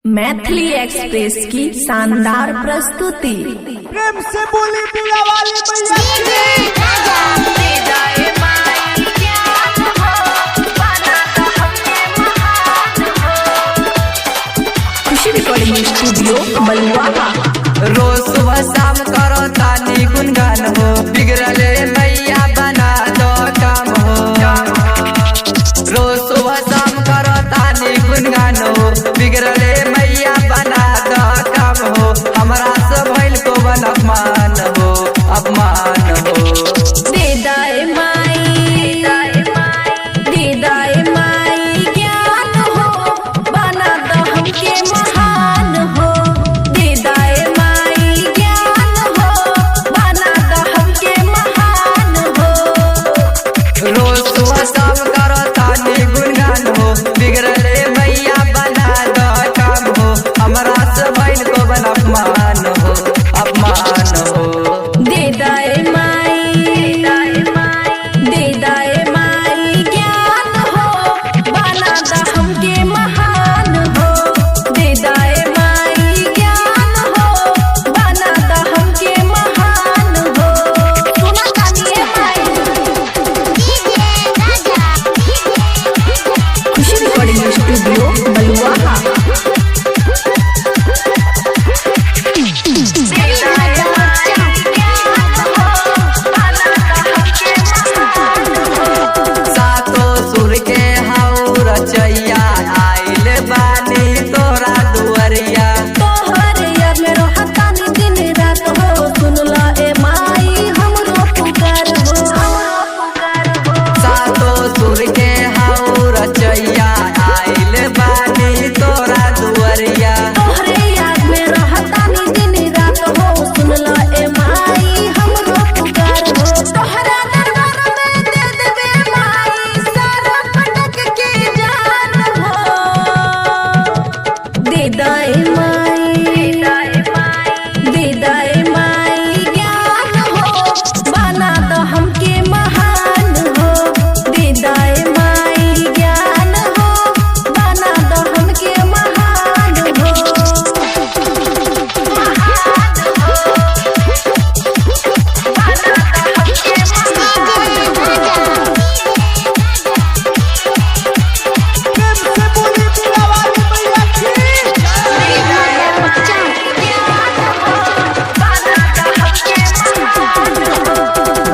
Maithili express की शानदार प्रस्तुति। प्रेम से बोली पीला वाली मैया की। खुशी रिकॉर्डिंग स्टूडियो बलुआहा। रोज सुबह शाम करो तानी गुनगान हो, बिगड़ले मैया बना दो काम हो। रोज सुबह शाम करो तानी गुनगान हो, बिगड़ले मैया बना दो काम हो। हमरा से भइल को बन अपमान हो, अपमान हो। दे दाए माई, दे दाए माई ज्ञान हो, बना दो हमके महान हो। दे दाए माई ज्ञान हो, बना दो हमके महान हो। रोज सुबह शाम करो तानी गुनगान हो, बिगड़ले मैया बना दो काम हो। हमरा से भइल को बन अपमान हो, अपमान हो। दे दाए माई, दे दाए माई ज्ञान हो, बना द हमके महान हो। दे दाए माई ज्ञान हो, बना द हमके महान हो। सुना तानिए माई। खुशी रिकॉर्डिंग स्टूडियो बलुआहा। सातो सुर के हाउ रचैया, आइल बानी तोरा दुअरिया। तोहर याद में रहतानी दिन रात हो, सुनला ए माई हमरो पुकार हो। सातो सुर के हाउ रचैया, आइल बानी तोरा दुअरिया। तोहरे याद में रहतानी दिन रात हो, सुनला ए माई हमरो पुकार हो। तोहरा दरबार में दे देबे माई सारा पटक के जान हो। दे दाए माई, दे दाए माई ज्ञान हो, बना दो हमके महान हो। दे दाए माई ज्ञान हो, बना दो हमके महान हो। प्रेम से बोली पीला वाली मैया की।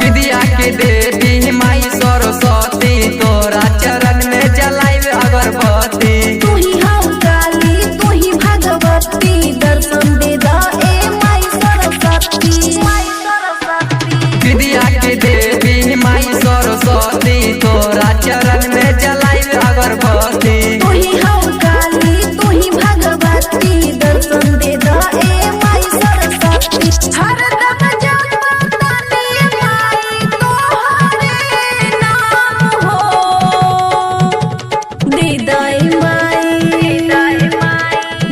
विद्या के देवी माई सरस्वती, तोरा चरण में जलाइब अगरबत्ती। तू ही हौ काली, तू ही भगवती, दर्शन दे दा ए माई सरस्वती। विद्या के देवी माई सरस्वती, तोरा चरण में जलाइब अगरबत्ती। तू ही हौ काली, तू ही भगवती, दर्शन दे दा ए माई सरस्वती। हरदम जपतानी माई तोहरे नाम हो। दे दाए माई,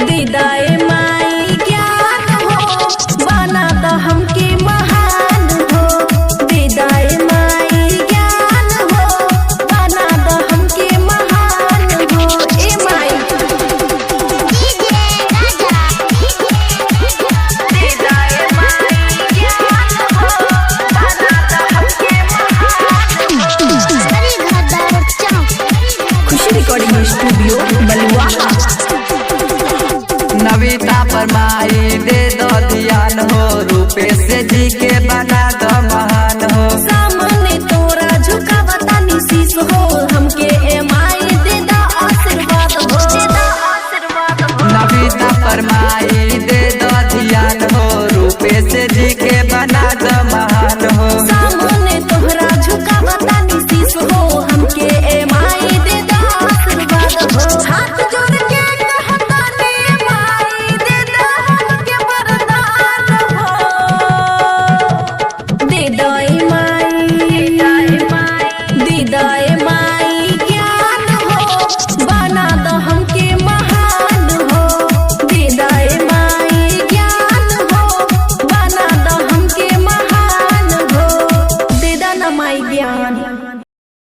दे दाए माई ज्ञान हो, बना दो हमके महान हो। दे दाए माई ज्ञान हो, बना दो हमके महान हो। ए माई। दे दाए माई ज्ञान हो, बना दो हमके महान हो। खुशी रिकॉर्डिंग स्टूडियो बलुआहा। नविता पर माई दे दो ध्यान हो, रूपेश जी के बना दो महान हो। सामने तोरा झुकावतानी शीश हो, हमके ए माई दे दा आशीर्वाद हो। नविता पर माई दे दो ध्यान हो, रूपेश जी के बना दो महान हो।